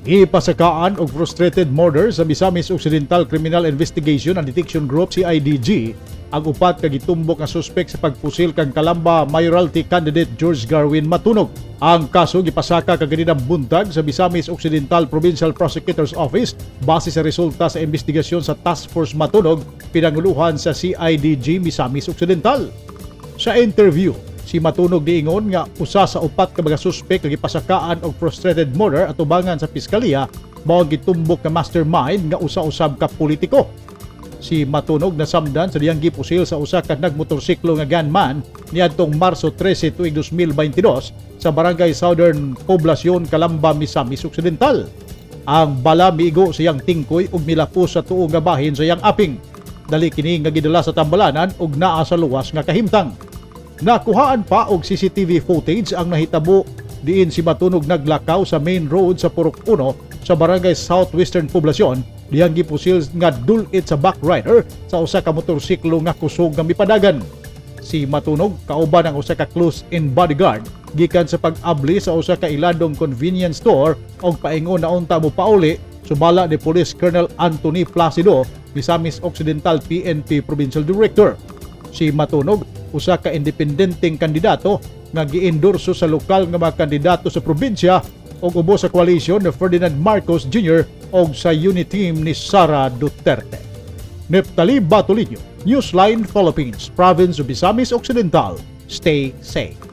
Gipasakaan og frustrated murder sa Misamis Occidental Criminal Investigation and Detection Group, CIDG, ang upat ka gitumbok nga suspek sa pagpusil kang Calamba mayoralty candidate George Garwin Matunog. Ang kaso gipasaka kaganinang buntag sa Misamis Occidental Provincial Prosecutor's Office base sa resulta sa investigasyon sa Task Force Matunog pinanguluhan sa CIDG Misamis Occidental. Sa interview, si Matunog niingon nga usa sa upat ka mga suspek nga gipasakaan og frustrated murder atubangan sa piskalya mao ang gitumbok nga mastermind nga usa-usab ka politiko. Si Matunog nasamdan sa diyang gipusil sa usa ka nagmotorsiklo nga gunman niadtong Marso 13 tuig 2022 sa Barangay Southern Poblacion, Calamba, Misamis Occidental. Ang bala miigo sa iyang tingkoy ug milapos sa tuo nga bahin sa iyang aping. Dali kini nga gidala sa tambalanan ug naa sa luwas nga kahimtang. Nakuhaan pa og CCTV footage ang nahitabo diin si Matunog naglakaw sa main road sa Purok 1 sa Barangay Southwestern Poblacion diyang gipusil nga dulit sa backrider sa usa ka motorsiklo nga kusog nga mipadagan. Si Matunog kauban ang usa ka close-in bodyguard gikan sa pag-abli sa usa ka iladong convenience store og paingon na unta mo pauli, sumala ni Police Colonel Anthony Placido, Misamis Occidental PNP Provincial Director. Si Matunog usa ka independenteng kandidato nga giendorso sa lokal nga mga kandidato sa probinsya ug ubos sa koalisyon ni Ferdinand Marcos Jr. ug sa Uniteam ni Sara Duterte. Neptali Batolino, Newsline Philippines, Province of Misamis Occidental. Stay safe.